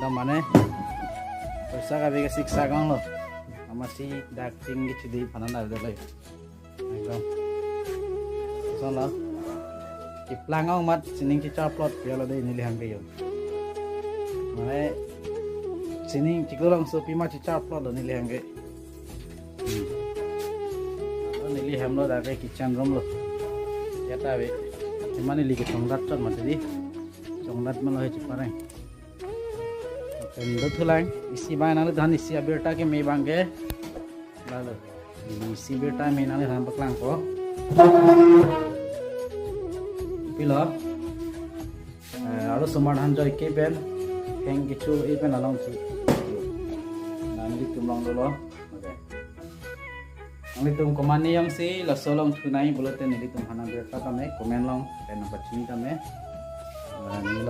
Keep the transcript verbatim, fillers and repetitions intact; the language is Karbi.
Dak mane poisa kave ke siksa kong lo. Amatsi dak ting kechidi aphan an dale. Ekdom. Lason lo. Keplang ong amat sining chichar plot pialo dei neli hang ke yo. Mane sining chiklo long so pima chichar plot lo neli hang ke. Hmm. Lo neli hem lo dak ke kitchen room lo. Ya ta ave. Cuma neli kechongdat chot mati di. Chongdat ma lo he chepareng. Pen dothulang isi abang nangliphan isi abirta keme abang ke. Lalo. Isi abirta me nangliphan paklangpo. Pilo. Eh, arlo osomar than ajoine pen heng kecho-e pen alongsi nanglitum along dolo. Okay. Nanglitum komatne jongsi laso along thunei pulote nelitum aphan abirta tame comment along pen nangpachini tame. Eh, neli